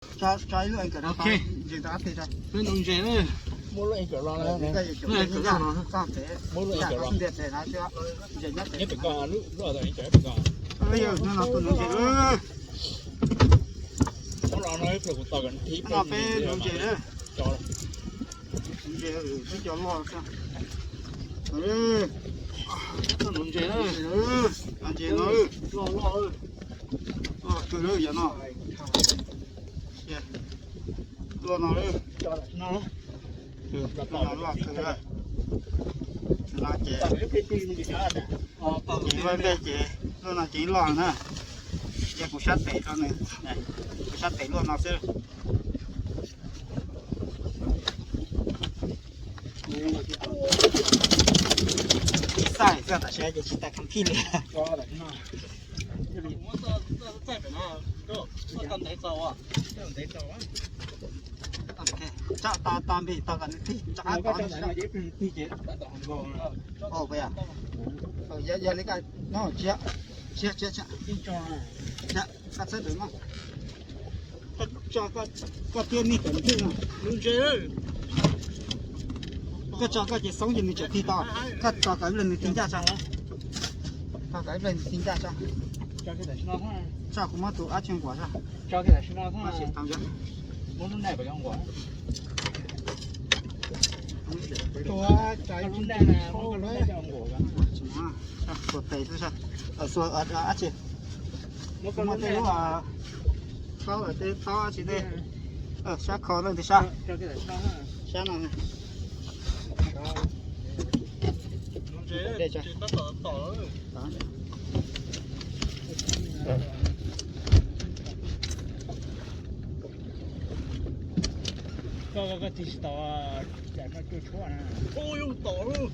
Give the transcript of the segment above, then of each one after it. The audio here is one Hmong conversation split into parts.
Tso ib lub anchor rau, ntses rau qab teg tso. Peb nuv ntses na. Muab lub anchor los, muab lub anchor los. Nyob pem ko, lub anchor pem ko. Tus nuv ntses. Muab los no ib pliag kuv tos kom nws thib peb. No peb nuv ntses na. Ntses twb cov loj xwb. Nuv ntses na. Ntses no loj loj. Loj kawg yom no. Loj no. Loj kawg. No ces, ces vaj npej ces lub no ces loj na. Ces kuv sab tes rau nws, kuv sab tes loj no xwb. Ib xaim xwb tam sim ces tsis tas kheev thij li. Tso tas tas npis tau kom nws tig rov qab tod. Yog li ko, tsis, tsis, tsis, koj txhob dwm no. Koj tso koj tiab nig kom nws tig no. Koj tso koj ces xoob ces nws tseem tig tau. Koj tso kom ib pliag nws tig ncaj tso. Tso kom ib pliag nws tig ncaj tso. Tso kuv muab tus ab tsi nquam tso. Tua tes xwb, xuas ab tsi. Muab tej lub, tau tej tau tsis tej, sab kho leej twg sab, sab no. Koj, koj tig tsis tau, yam no cuaj tshuab na. Ub, yuav tom lawm.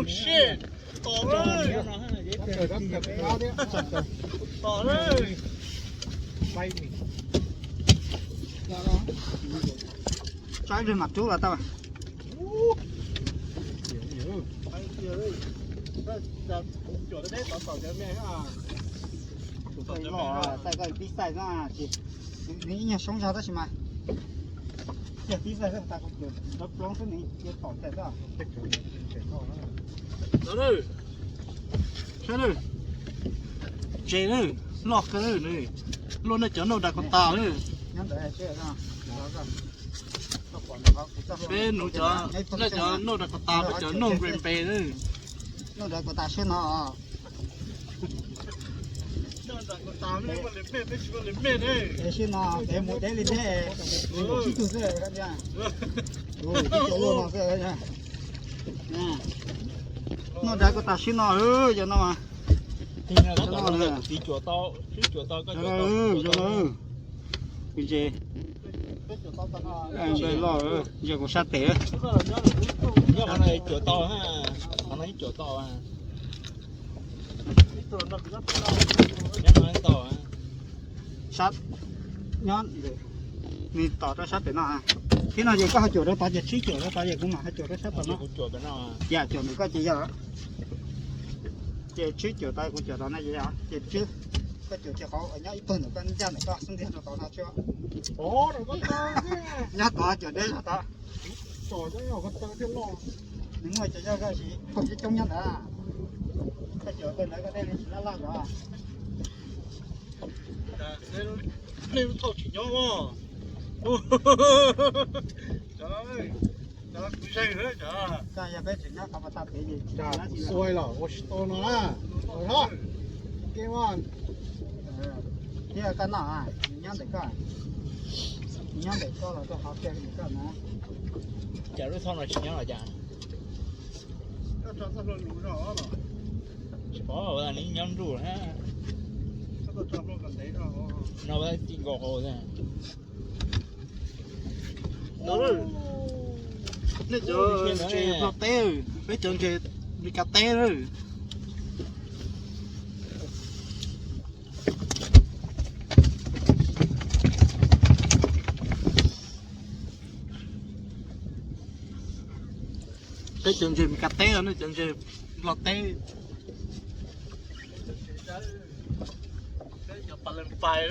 Shit, tom lawm. Tom lawm. Tso ib pliag mam rub los tau. Thaij koj pib xais na, nws ib nyuag soob zog tab sis mas yog pib xais xwb tas kuv cuam nrov ploov xwb nws yuav tom tawm xwb. Saib na, ntses na, loj kawg na, luaj nej cov noj Dakota na. Peb nuv cov, nej cov noj Dakota, peb cov noj Green Bay na. Noj Dakota sab no. Sab no peb mus deb li deb, tsib tug xwb. Noj Dakota sab no, yog no mas. Ntses loj, ntses kuv sab tes. Nyob qhov no cuam tau, qhov no cuam tau. Sab, nyob, nws tom rau sab pem no. Thib no ces koj ho cuam rau tod ces sib cuam rau tod ces kuv mam ho cuam rau sab tom no. Yam cuam ntawm koj ces yog, ces sib cuam tod kuv cuam tod no ces, ces koj cuam kiag qhov nyob ib tug ntawm koj ncaj ntawm koj xub ntiag rau tod no tso. Nyob tod cuam deb zog tod. Nws muaj cov yog koj tsis coob coob nyob ntawd. Koj cuam koj ntawd koj dej li tsis laj laj zog. Nej lub thauj tsis nyob os. Cov kuv zeeg na cov. Koj yog peb tseem nyob qhov pas tag pem ces kuv xuav los ua tsis tau no na. Thiab koj noj, nws nyob ntawm koj, nws nyob ntawm koj los koj qhov kiag ntawm koj na. Cas lub thauj no tsis nyob los cas? Tsis paub, nws nyob nruj na. No ti nkaus hauv. Nej cov ntses Nplog teb, peb cov ntses Meskas teb na. Peb cov ntses Meskas teb, nej cov ntses Nplog teb. Peb cov pas leej pais,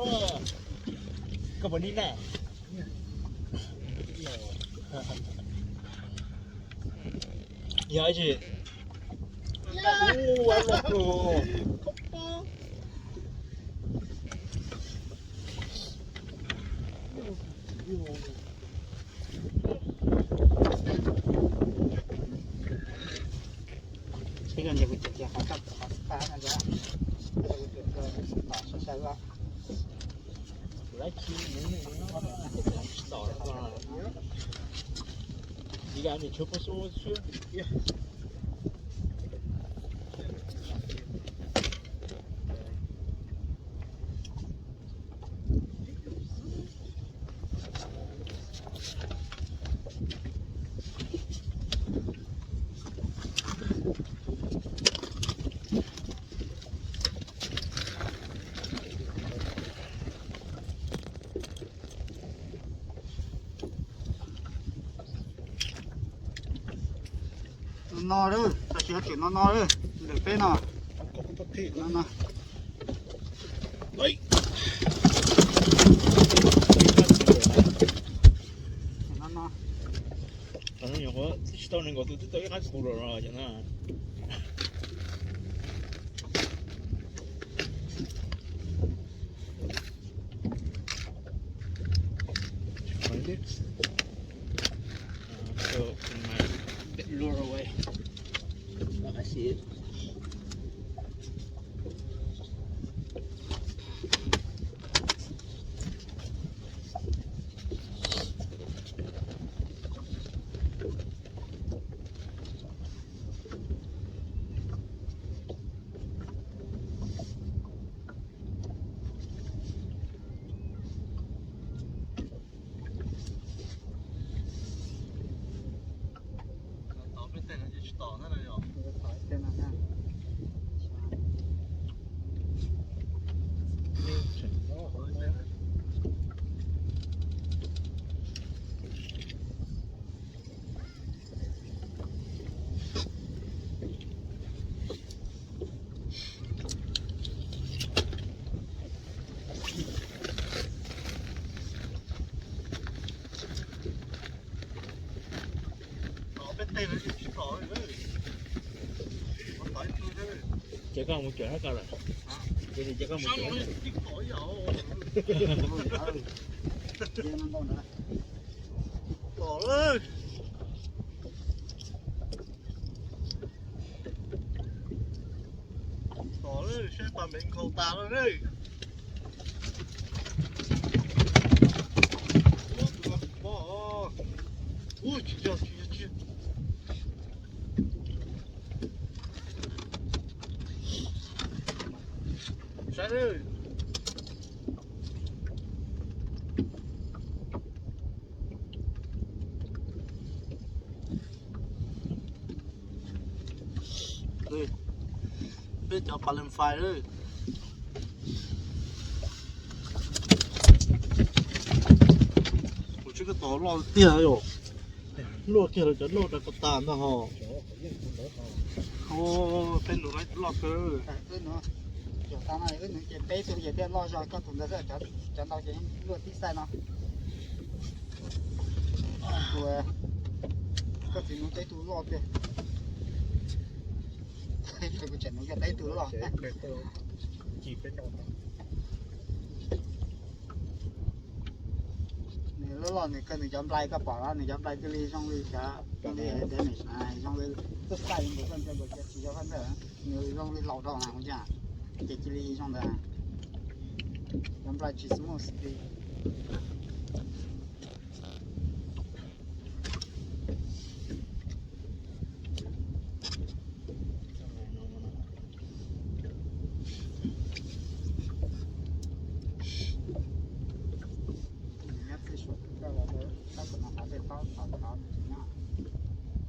Koj puas nij na? Yog ib tsi? Ib zaug ntawd kuv cem tias qhov toj qhov xab na, kuv cem tias tom sai sai os. No no lawm, tam sim no tseem no no lawm, ntawm peb no. No no. No no. Tsis tau nees nkaum tus twb tau ib qab qus los no. Ces koj mus cuam sab ko lawm. Ces koj mus cuam. Tom lawm, tom lawm, saib pas npeev nkhaus tas lawm ne. Ua tus no kuv mob os. Ub, tsis yog, tsis yog, tsis yog. Saib. Peb cov pas leej fais lawm. Kuv tsis koj tos loj tiag yom. Luaj kiag lawv cov luaj rau ko tas ntag hos. Peb nus loj kawg. Wb nus ces peb tug ces thiaj loj zog koj tus ntawd xwb, cov ntau ces luaj tib xaij no. Tus koj txiv nus teb tus loj tiag. Kuv tseem nus yog teb tus loj. Nws loj loj nws kawg, nws cov nplai koj pom los nws cov nplai cia li zoo li cov zoo li tuj xaij nkaus, koj ntsia nkaus ces tsis yog faj ntawm, nws zoo li laus dhau na, ces cia li zoo ntawd. Cov nplai tsis smooth li.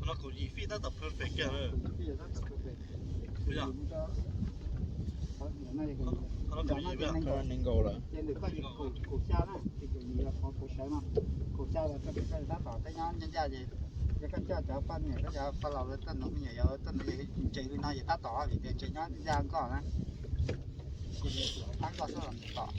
Qhov no kaum yim feet tab tom perfect kiag lawm. Puas yog? Qhov no kaum yim feet, nees nkaum lawm. Yog koj coj cov poj niam, koj cov poj laus lawv tuaj nug me nyuam yaus tuaj nug yog ntses li no yog tab tom vim tias ntses nyob ncaj nkoj na. Tab nkoj xwb los tom.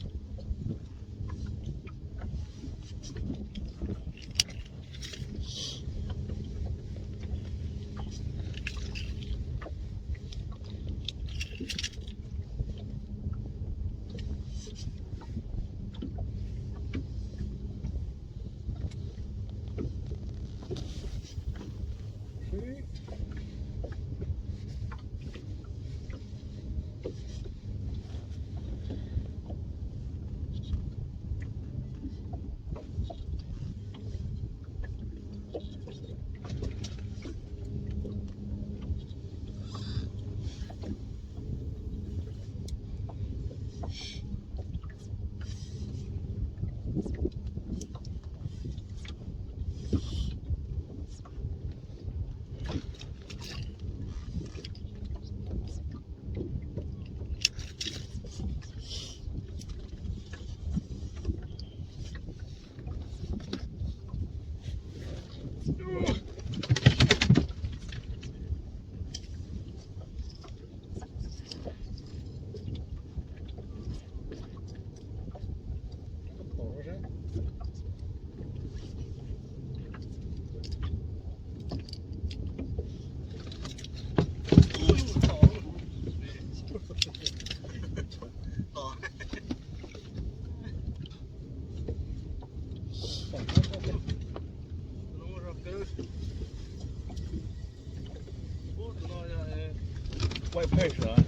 White perch lawm.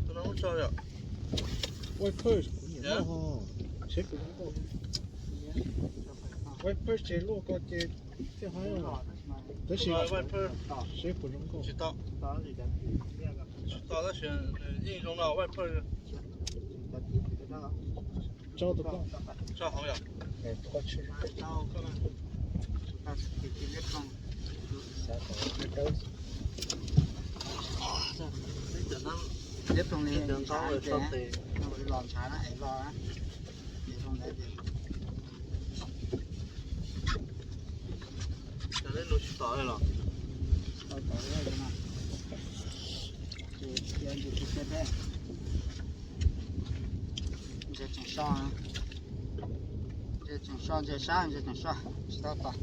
Tus no muab tso yom. White perch kuv nyiam loj ho. Seb puas zoo nkauj. White perch ces luaj ko ces thiaj haib. Tab sis seb puas zoo nkauj. Tsis tau, tsis tau tab sis yeej zoo no white perch. Tso tus koj. Tso hauv yom. Los ntshav na, es los na. Tsis tom los. Ntses tseem so, ntses tseem so, ntses sab ntses tseem so, tsis tau tom.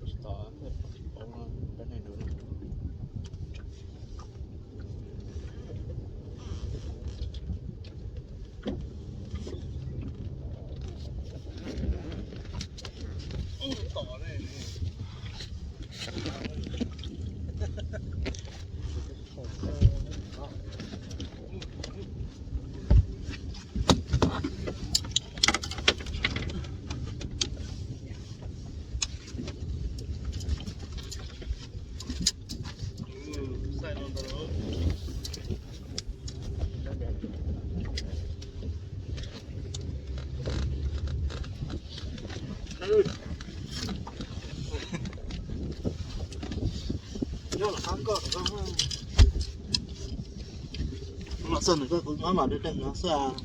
Tsis tom, peb neeg dua. Los txog nws koj kuv muab mam dej dej no xwb.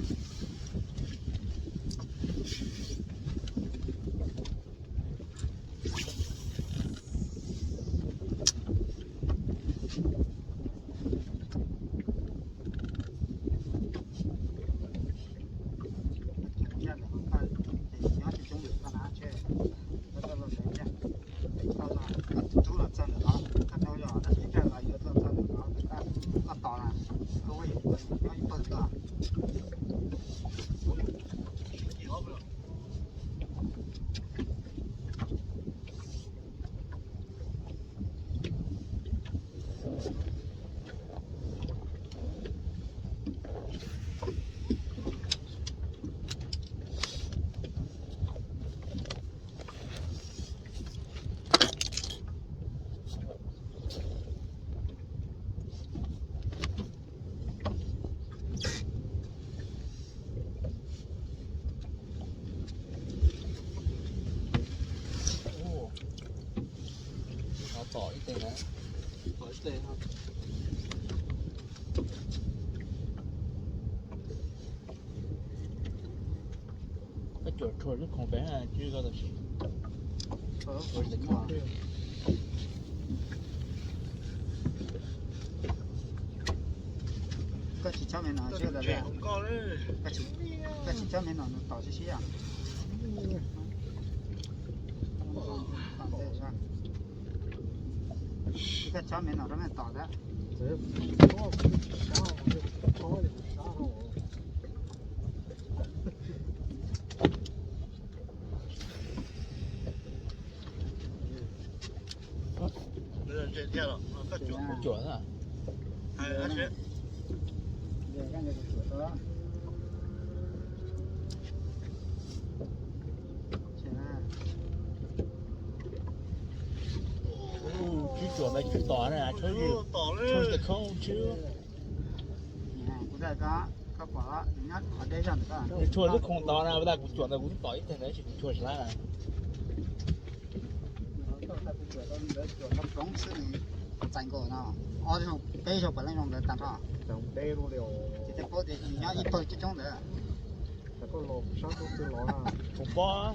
Tom ib teg na. Tom ib teg no. Koj cuam rhuav lub khoom pem na, tsis koj tam sim. Koj tsis chob me no sib, koj tsis chob me no nws tom sib sib yam. Koj chob me no rau me tom thiab. Cuam. Tswb tsuam ntawd tswb tom na, tshuab the cone tswb. Tshuab lub khoom tod na, ua tas kuv tsuam ntawd kuv twb tom ib teg ntawd tab sis kuv tshuab tsis laib na. Txais nkaus no, ob zaug peb zaug puav leej zoo ntawd tag nrho. Ces tej paub tias nws nyob ib pawg coob coob ntawd. Kuv pob.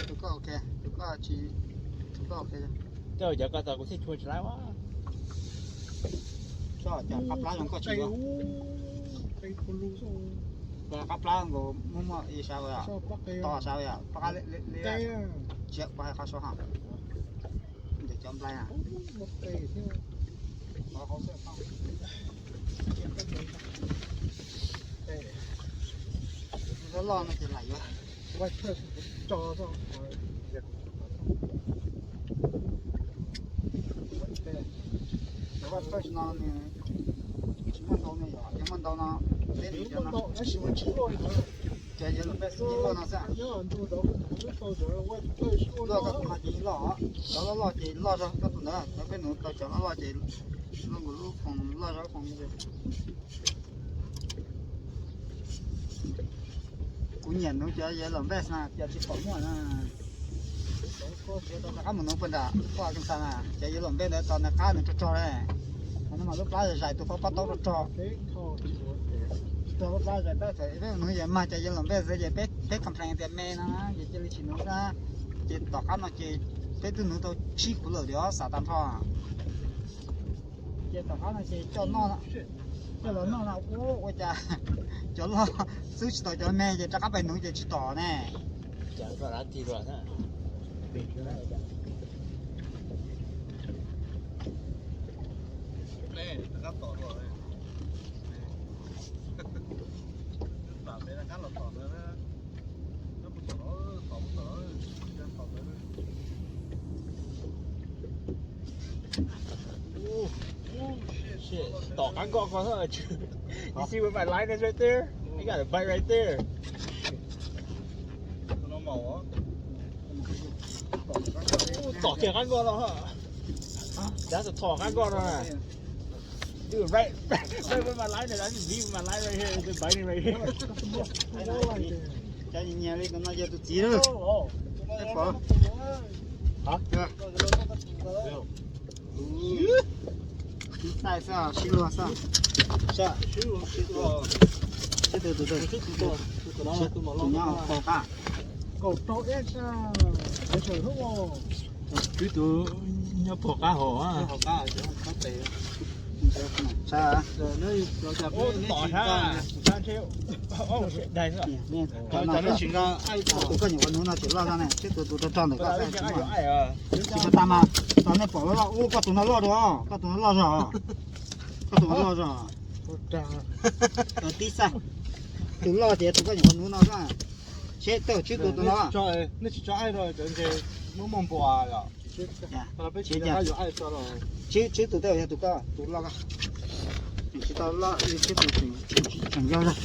Tus koj ok, tus koj tsis, tus koj ok. Coj cov ko tod kuv thiaj tshuab tsis laib. Coj cov qab plab zoo koj tsis yuav. Qab plab nkaus muaj muaj ib sab, to sab, pab qab li, tsiab pab qab saud hos. Ntawm cov nplai na. Loj loj no ces lam yuav. Cov vaj first no nws tsis muaj ntau ne yom, yog muaj ntau no peb nws cov no. Cov yellow bass yeej loj no xwb. Loj koj tus no ces yeej loj, cov loj loj ces loj zog koj tus ntawd, cov peb nuv tau cov loj loj ces loj nkaus lub khoom loj zog khoom. Kuv nyiam nuv cov yellow bass na, cov tsis pom muaj na. Rov qab mus nuv puag nram poj kev xa na, cov yellow bass ntawd tos nws qab nws rog rog li. No mas lub plab zais tus poj pob taub rog rog. Tsis tau lub plab zais tab sis peb nuv ces mag cov yellow bass xwb ces peb complain tias me no ces cia li tsis nuv xwb. Ces tom qab no ces peb twb nuv tau tsib kuv lawm li os, xav tag nrho. Ces tom qab no ces coj noj, coj los noj no ua, ua cas cov loj xwb tsis tom cov me ces rov qab pais nuv ces tsis tom ne. Tom qab nkoj ko, you see where my line is right there? I got a bite right there. Tom kiag qab nkoj no. That's a tom qab nkoj no. Dude, right, right where my line is. I just leave my line right here. It's just biting right here. Cov nyias li tus no yog tus txiv lawm. Ib txaij xwb, sib luag xwb. Sib tus, tus, tus nyob hauv qab. Ib tus nyob puag qab hauv. Tus koj nyuam qhuav nuv no tseem loj zog ne, sib tus tus rog rog ntawm koj xwb. Tsis tas mas, tos nej pom loj loj, ub, koj tus no loj dua, koj tus no loj zog, koj tus no loj zog. Tib xaij, tus loj ces tus koj nyuam qhuav nuv no xwb. Seb tej zaum tsib tus tus no. Nej tsis tso aib rau cov ntses muaj muaj npua yom. Tsib tus tej zaum yog tus koj, tus loj koj. Tsis tau loj, tsib tus tseem yog zog.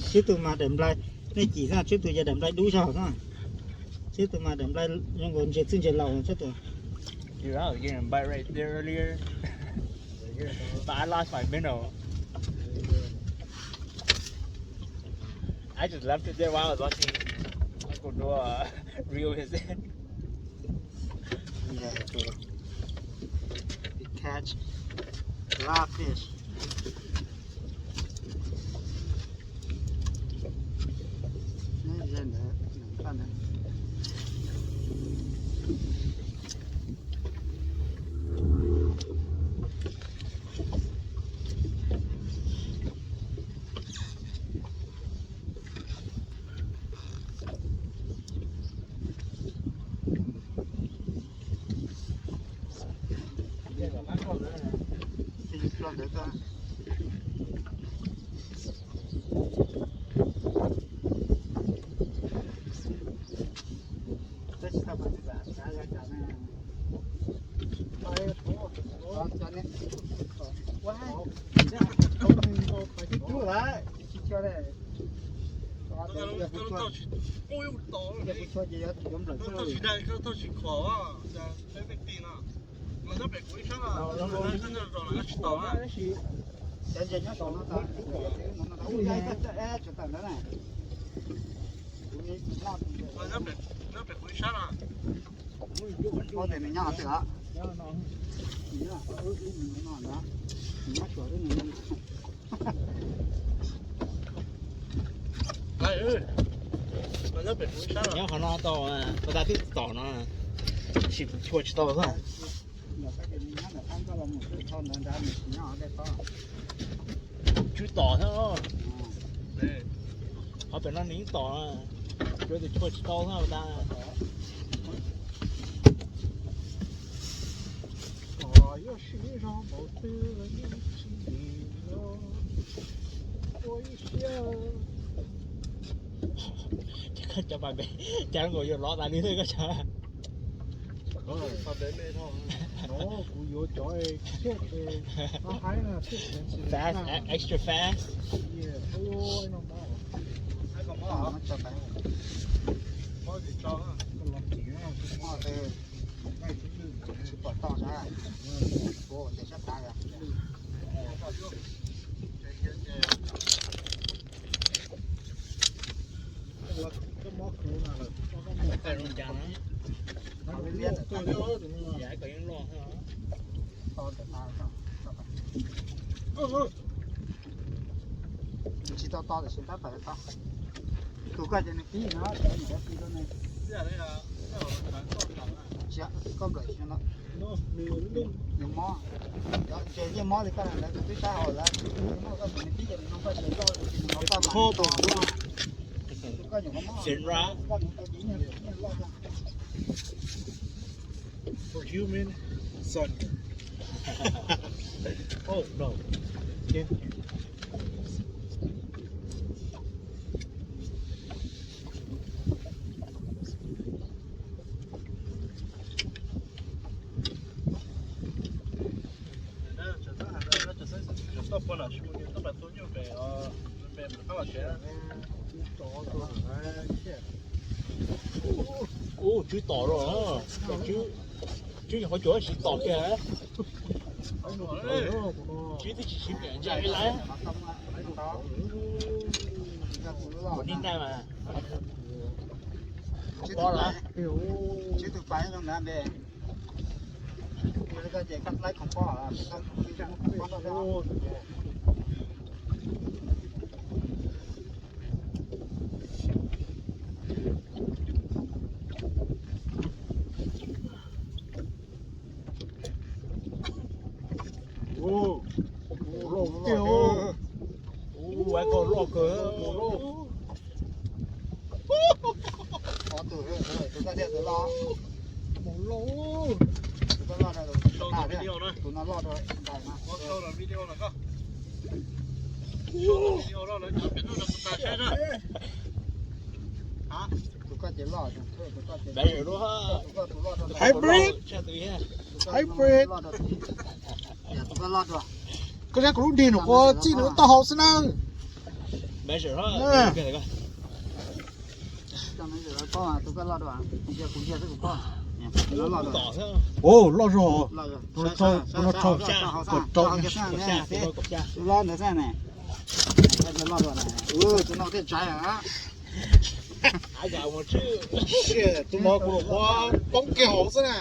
Tsib tus mas daim nplai, nej cim xwb, tsib tus yog daim nplai dub zog xwb. Tsib tus mas daim nplai zoo nkaus ntses txwj ntses laus tsib tus. Dude, I was getting a bite right there earlier. But I lost my minnow. I just left it there while I was watching Uncle Noah reel his in. Catch a lot of fish. Nyob qhov no tau, puas tas twb tom no, tab sis kuv chua tsis tau xwb. Tswb tom xwb. Qhov pem no nws yeej tom, yuav tus chua tsis tau xwb tas. Cov pas pem, cov nkaus yuav lov tas li thiab koj cov. Kuv yuav cov fast, extra fast. Tsis tau to tam sim tab tom to. Tus koj ces nws pib no, cov yim cov pib rau nws. Koj nplawm xyoo no, nws mob. Ces yeej mob li koj lawv tus twb sab hauv lawv, nws mob koj tus nws pib ces nws no koj sawv loj tus ces nws mob koj mas to. Tus koj nyuam qhuav mob, koj mus tau ces yeej loj koj. For human, son. Oh no. Ub, tswb tom los, tswb, tswb nyuam qhuav cuag tsis tom kiag. Tswb twb tsis siv nyiam ntsa li lawm. Kuv nij ntaj mas. Tswb tus pais zoo na npe. Ua, loj kawg. Tus no loj, tus no loj. Tus koj ces loj, tus koj ces loj. Hybrid. Hybrid. Koj saib kuv lub dig nws qua txij nws taub hau xwb na. Ua, loj zog. Tus no rau, tus no rau. Tus loj ntawd xwb ne. Tus no thiaj tsav. Tus no kuv los qua poob kiag hauv xwb na.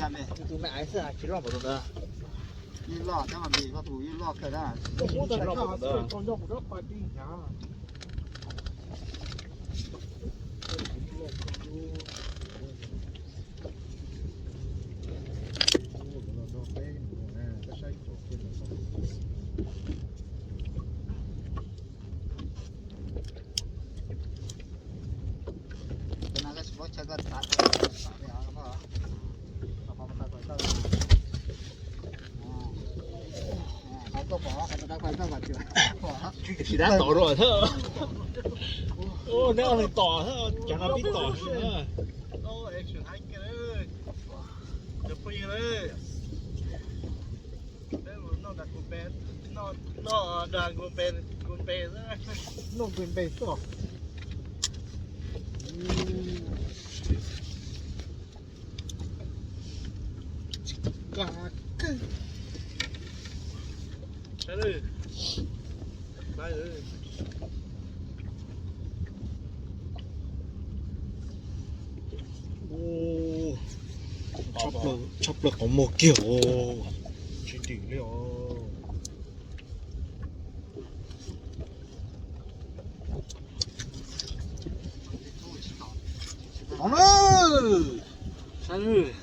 Tus na xwb tsis loj npaum tus ntawd. Yeej loj, tab mas koj tus yeej loj kawg na. Tsis loj npaum tus ntawd. Dab tom rau thawj. Neb ob leeg tom, cov no pib tom xwb na. Noj npe xwb. Tshaj plaws qhov muag kiag os. Tsis dim li os.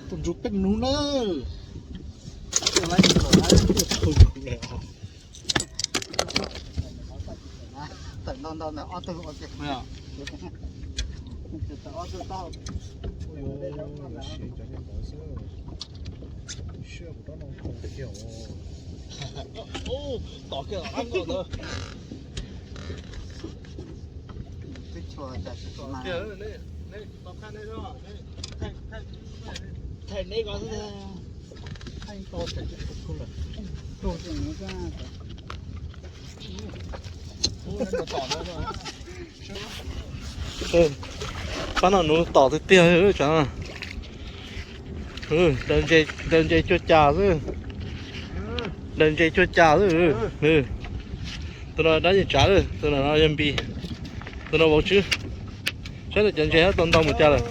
Tus ntsuj peb nus na. Tawm ntau ntau ntawm ob tug ua ke. Tom kiag los qab nkauj ntawd. Twb chua cas tsis mas. Thaij neb ko xwb. Pab no nuv tom tiag tiag. Daws ntses cuaj cas xwb. Daws ntses cuaj cas xwb. Tus no dab yeej tsav, tus no yog npis, tus no vauv tswb. Saib ntawm cov ntses tau ntau mus cas lawm.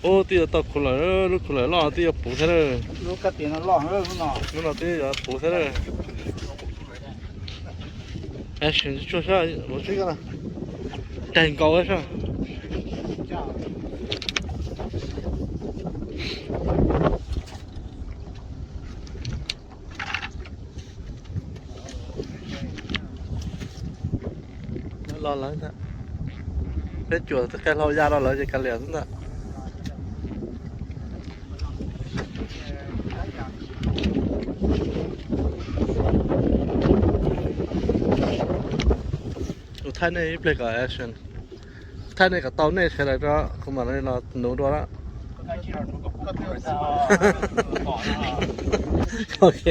Ub, twb yuav tau khu lawm, lub khu lawm loj twb yuav puv thiab lawm. Lub no twb yuav puv thiab lawm. Tsuag sab vauv tswb ko, daig nkaus sab. Los lawm ntag. Peb cuam qe hlau ya rau lawv ces kav liam xwb ntag. Kuv thaij nej ib pliag kom action, thaij nej kom tau nej sawv daws rau kuv mam li los nuv dua lawm. Ok,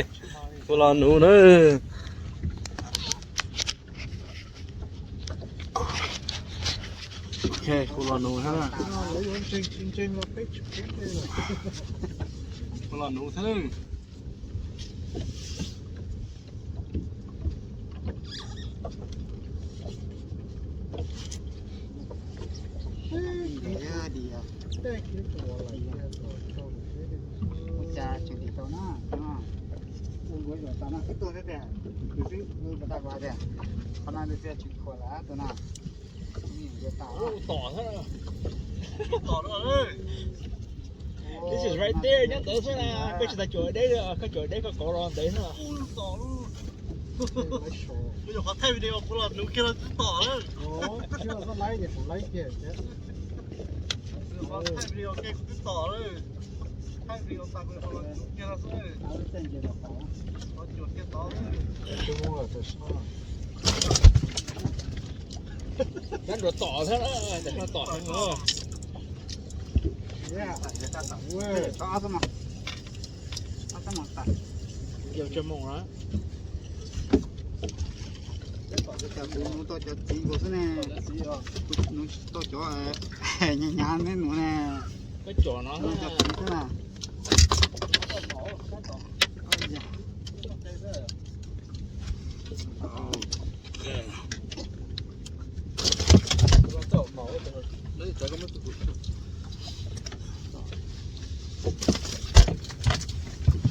kuv los nuv na. Ok, kuv los nuv thiab. Kuv los nuv thiab. Ua cas tseem dim tau na. Ua nkuav zaum tas no xwb tuag thiab tiag, kwv xwb, ua tas tias qhov no nws tsis khuam lawm tus no. Tom thiab. This is right there, nyob ntawd xwb na. Koj tsis tas cuam deb, koj cuam deb koj kauv los ntev xwb. Kuv nyuam qhuav thaij video kuv los nuv kiag los twb tom lawm. Thaij video kiag kuv twb tom lawm. Thaij video tas kuv los nuv kiag los xwb. Los cuam kiag tod. Nyob nruab tom thiab, tom thiab. Yog tsis moos na. Kuv nuv tau cov txiv nkaus xwb ne. Kuv nuv tsis tau cov hnyav hnyav neb nuv ne. Cov txiv xwb na.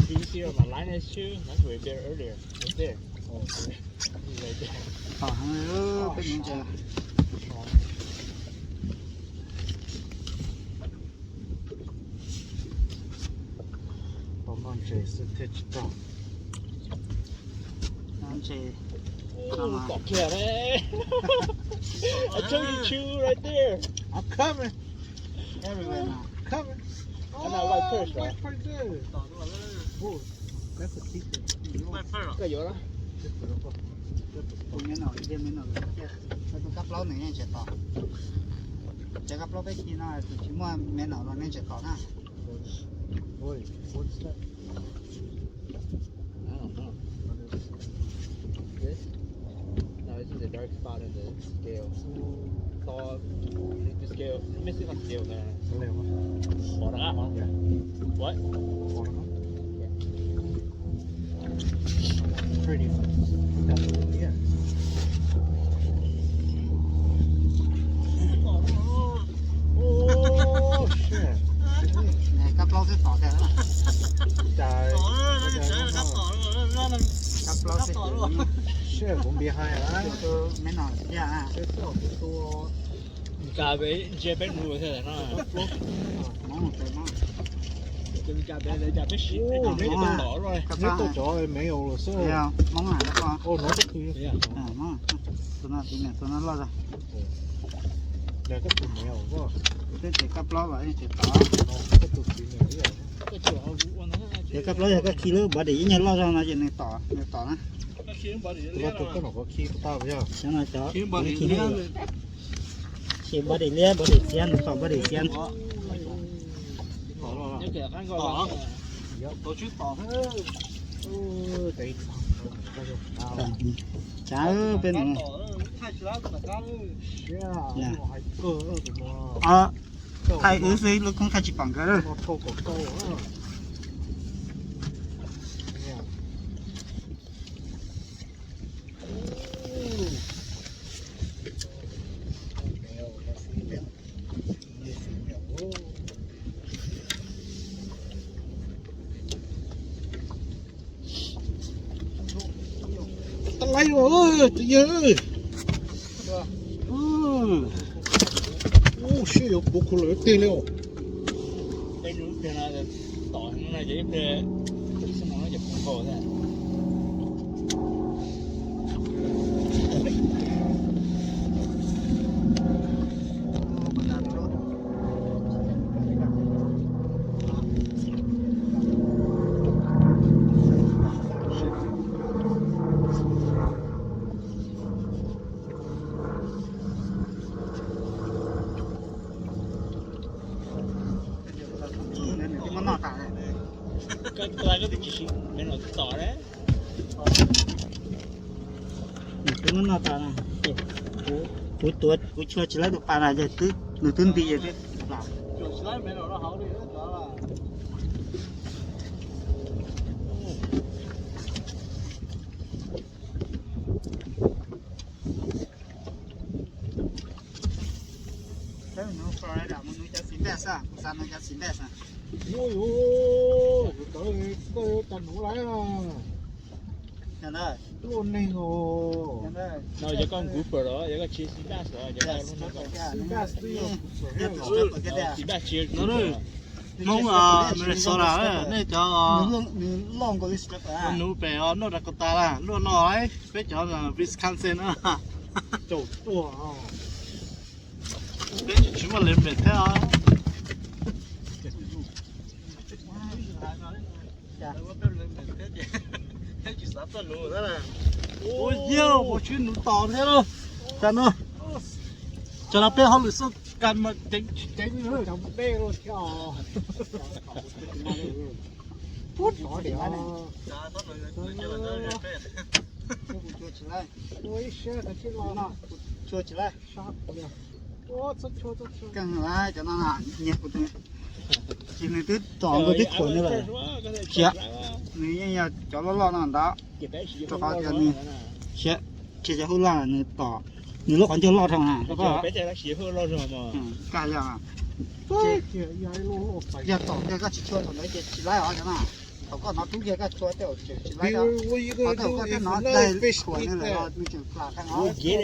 Do you see where my line is too? That's way better earlier. Right there. Oh, okay. Right there. Tom heev li, peb nuv ntses. Tom noj ntses xwb thiaj tsis raug. Noj ntses. Ooh, no mas. Tom kiag ne. I told you two right there. I'm coming. Everywhere now. Coming. I know white perch, right? White perch there. Ooh, that's a decent. White perch. Koj yuav los? Tus me nom thiab me nom lawm thiab, tus kab plaub nws yeej tseem tom. Cov kab plaub peb khi no tus tsis muaj me nom los nej tseem tom na. Oi, what's that? I don't know. This? No, this is a dark spot in the scale. Saw, the scale. Missing a scale there. Bò rov qab hả? What? Pretty. Yeah. Oh, shit. Kab plaub twb tom tiag. Kab plaub twb tom. Shit, kuv npias hais. Me nom thiab. Nkag peb ntsia peb mus thiab no. Nkag peb, nkag peb sim peb tom luaj. Neb tau cov me os xwb. Hmoob na. Tus no tus niam tus no loj zog. Twb tsis kab plaub los tsis tau. Ces kab plaub yog koj khi lub body ib nyuag loj zog no ces nws tom, nws tom na. Tus no tus koj nom koj khi tau yog. Cov no cov khi body liab, body xiab, nws tom body xiab. Cav peb no. Thaij wb xwb lub koob thaij tsis pom nkawd lawm. Tau laib os, yawg. Ub, siab yuav puv kuv lawm tej li os. Koj twb tsis siv me no tom na. Nws twb muab noj tas na, ces kuv, kuv tuav kuv tshua tsis laib tus pas na ces twb, nws twb nti ces twb plam. Mus nuv cov xim npaj xwb, kuv xav nuv cov xim npaj xwb. Kuv tau, koj yuav tau nuv lawm. Luaj neeg os. No yog koj grouper los yog koj tsis xim npaj os, yog koj lub neeg. Xim npaj tsis Hmoob Minnesota, nej cov nuv pem os, North Dakota na, luaj no, peb cov Wisconsin na. Caum tuaj, peb tsis muaj limit thiab. Ua yog mus tsis nuv tom thiab lauj. Tam no, tam no peb hauj lwm xwb kas mas ceev tsis ceev li. Ua ib siab tsis los no. Keej lawm cov no na, nyiag kuv tus, ces nws twb tom nkaus tib khuam nws lawm. Tsis, nws yeej yog cov loj loj no ntag, rau qhov tias nws tsis, tsis cov hauj lwm nws tom, nws lub qhov ncauj loj dhau na. Yog, yog tom kiag koj tsis tshua thaum ntawd ces tsis laib os cov no. Thaum koj hnov rub kiag koj tshua tej zaum tsis laib. Qhov tej koj twb hnov dai khuam nws lawm los nws tseem plam qee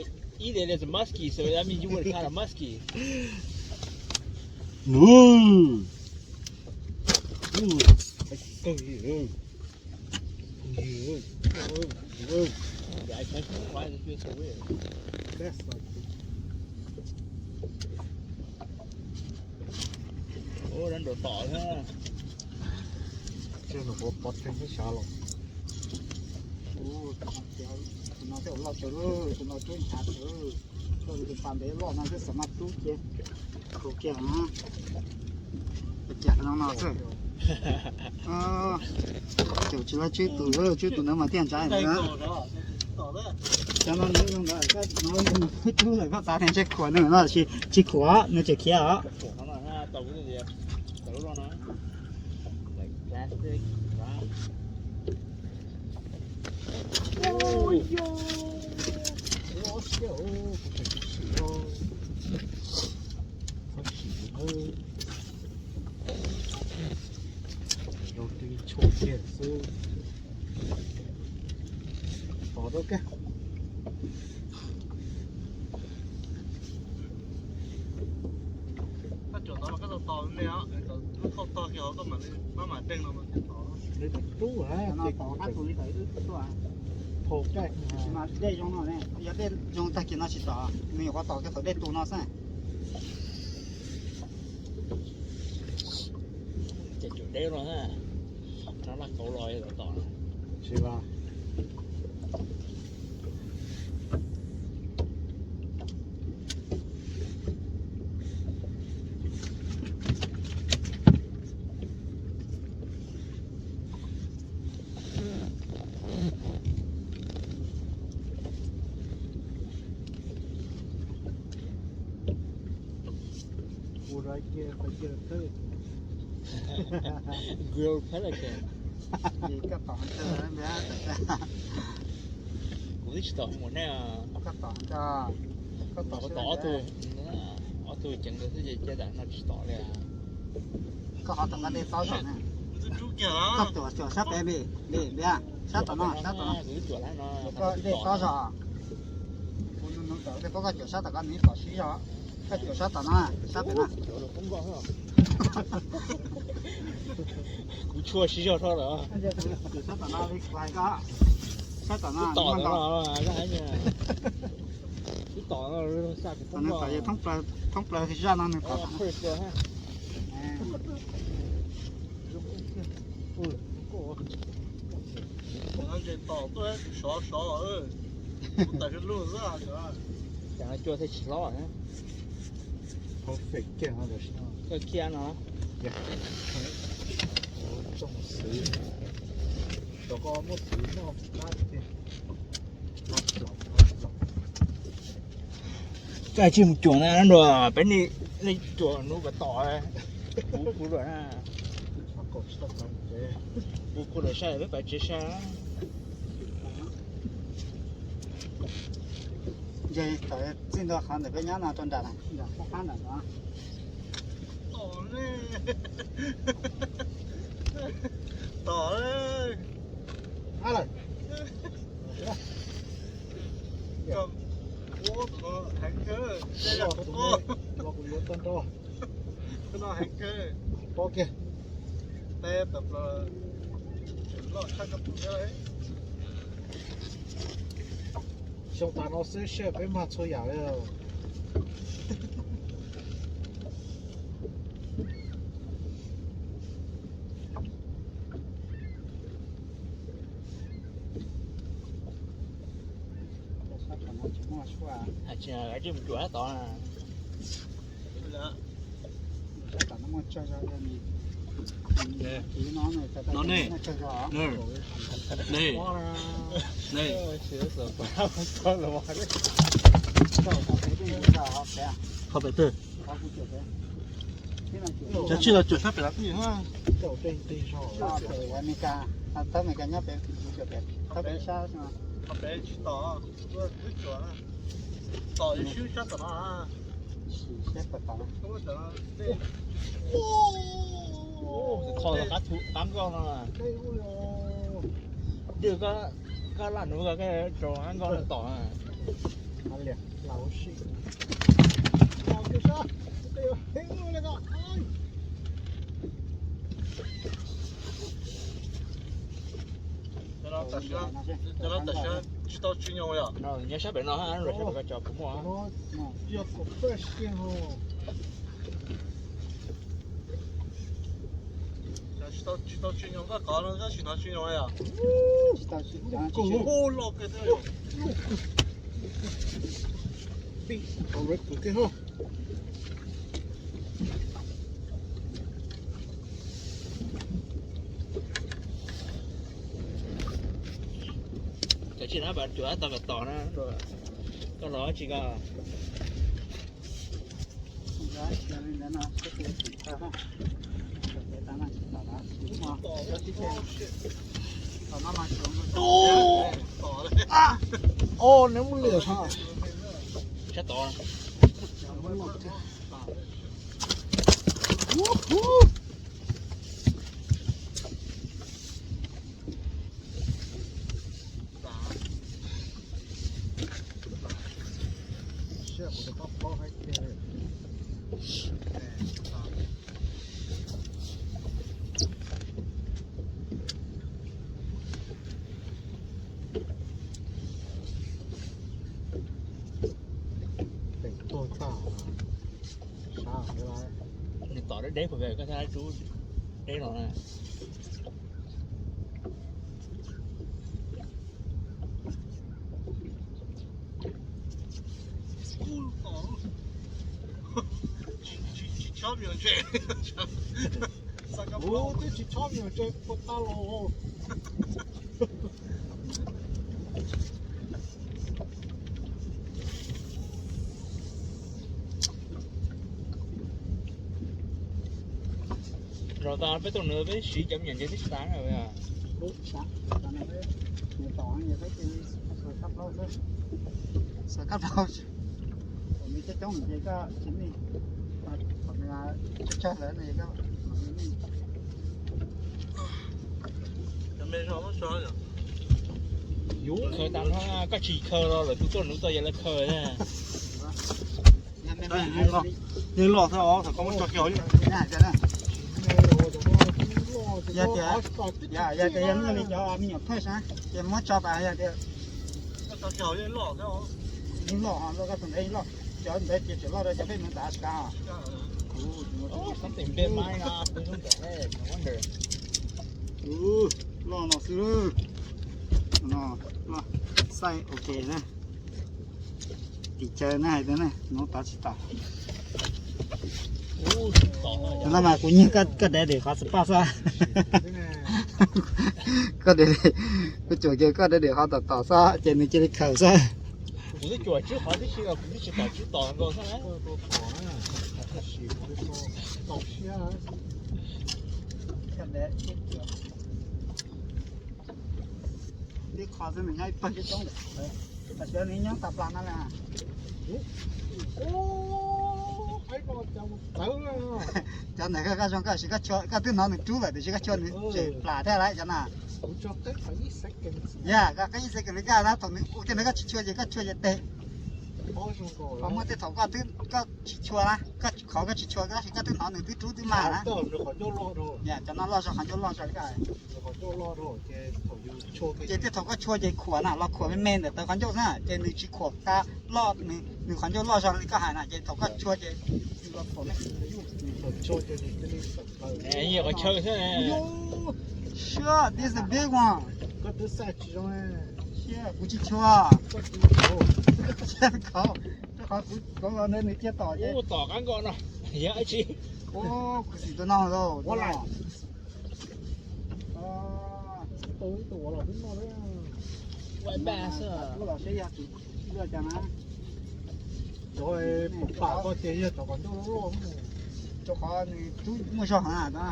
os. Eat it as a muskie, so that means you would have caught a muskie. Ooh. Ooh. Ooh. Ooh. Yeah, I can't, why does it feel so weird? That's like Ua rau nraum tom thiab. Tus no tej zaum loj tsawv, tus no rub ntshav tsawv. Koj tus pas ntev loj no twb xav mas rub cia. Khuv kiag no. Cas no no xwb. Caum tsis tau tswb tus, tswb tus ntawd mas tiaj ntshav ntawd. Cov no nws zoo ntawd, koj rub lawm koj xav tias ntshe khuam nws no, tsis khuam, nws tseem khiav os. Rau twb tshuaj kiag xwb. Tod rau kag. Koj cuam tod mas koj tau tos me os, lub thauj tog kiag hauv koj mam li maj mam deej no mas thiaj tod. Nws twb rub hab ces kuv phau kaj. Tsis mas dej zoo no ne, yog dej zoo tag kis no tsis tom, nws yuav qhuav tom kiag thaum dej tu no xwb. Ces cuam deb no, no laj kauv los tom. Tsis los. Ua rau cia, cia thwb. Grill Pelican. Koj tom, kuv twb tsis tom mus nej. Koj tom, koj tom ob tug, ob tug ceev ntawd xwb ces cia tam no tsis tom li. Koj ho tom qab dej tob zog na. Koj cuam, cuam sab pem, sab tom no, sab tom no. Koj dej tob zog. Kuv nug nug tom, koj cuam sab tom ko nws tom sib zog. Koj cuam sab tom no, sab pem no. Kuv tshuaj sib zog rho lawm. Sab tom no, sab tom no, tom no, twb tom no, thoob plaws zaj no nws tom. Tom no ces tom tuaj sov sov, tam lub xwb. Cas no cua thiaj tsis hlob. Koj kiag no. Txoj mus xwv, rau koj muab xwv noj qab tiag. Koj tsis mus cuam na, nrog peb nej cuam nub kom tom. Kuv kuv lawm na. Kuv kuv lawm sai peb pais tsev sai. Ntshe txij ntua qhov ntawm peb nyob no rau nram, nram qab nram no. Tom, tom. Heev kawg, los kuv yuav tau nrog. Koj no heev kawg. Pob kiag. Peb pam plo loj tshaj koj pum thiab. Xyoo tas no xwb seb peb mag txhua yam li. Hais tsis, mus cuam sab tod. No ne, ne, ne. Qhov pem twg? Cov tsis los cuam sab pem lawm. Thawb Meskas nyob pem, thawb pem sab. Qhov pem tsis tom, wb cuam tom swb sab tom no. Tho qab nkoj no. Dwb, koj laj nuv koj rau qab nkoj no tom. Cov no tam sim no tsis tau tsw nyoos yom? Nyob sab pem no, sab pem ko tso kuv muaj. Tsis tau tsis tau tsis nyog koj kov no, koj tsis hnov tsis nyog yom. Tsis tau tsis nyog. Ub, loj kawg thiab. Cov tsis na, pas cuam tau kom tom na, koj los tsis koj. Ub, neb muab liam sab. Sab tod. Teem tuag tag, sab heev lawm. Nws tom deb deb puas phem koj thiaj rub deb no na. Tsis chob me nyuam ntses. Ub, twb tsis chob me nyuam ntses puas tau los. Zaum tas peb tuaj nws peb siv cov me nyuam ntses twb tsis tas na. Xav kab plaub, nws coob coob ces koj tsis mij, tsawg tsawg lawm no koj. Khaws tas no, koj tsis khaws los lawm tus tuaj nws tuaj yog lawv khaws na. Yeej loj thiab os, thaum koj muab tso kiag. Yog tias, yog tias yog muaj li cov me nyuam phaj sab ces muab tso tas, yog tias yeej loj, yeej loj, koj tus ntawd yeej loj, cov ntawd ces tseem loj rau cov peb mus tav tas. Loj no xwb, no, xaij ok na. Tim chaw na hais tias na, no tod tsis tom. Cov no mas kuv nyiag koj daddy qhov spot xwb. Koj daddy, kuv cuam kiag koj daddy qhov tom tom xwb ces nws cia li khaws xwb. Kuv twb cuam tswb qhov tib si los kuv twb tsis tom tswb tom nkaus xwb na. Tib qho xwb nws nyob ib pawg coob coob lawm. Tam sim no nws nyob tag plas no lawm. Cov ntawd koj zoo koj sis koj chua, koj twb hnov nws rub lawm tiam sis koj chua nws tsem plas thiab lawm cov na. Yog koj qhib ib second li koj na, thaum nws ua kiag ntawd koj tsis chua ces koj chua ces teg. Qhov muaj tej thaum koj twb koj tsis chua na, koj qhov koj tsis chua tab sis koj twb hnov nws twb rub twb mag na. Cov no loj zog qhov ncauj loj zog li koj hais. Ces tej thaum koj chua ces khuam na, los khuam me me ntawm tawv qhov ncauj xwb na, ces nws tsis khuam tas loj, nws qhov ncauj loj zog li koj hais na, ces thaum koj chua ces nws los khuam me. Sure, this is a big one. Kuv tsis chua. Rau qhov kuv, kuv los ntawd nws cia tom ces. Tom qab nkaus no, yog ib tsi. Kuv xim tus no lauj. Tus tus los xwb no. Tus los seb yog tus luaj cas na. Cov pom pam koj ces yog cov qhov ncauj loj loj. Rau qhov nws twb muaj zog heev na,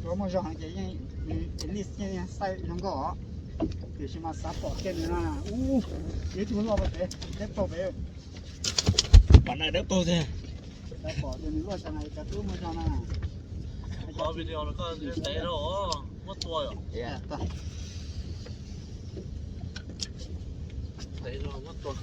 cov muaj zog heev ces yeej, nws at least yeej xaij zoo nkauj os. Tiam sis mas xav pom kiag nws na, ub, ib tug loj pem, dawb paug pem. Pom na dawb paug tiag. Xav pom tias nws luaj cas na, cov twb muaj zog na. Qhov video no koj ntev rau muab tua yom. Ntev rau muab tua.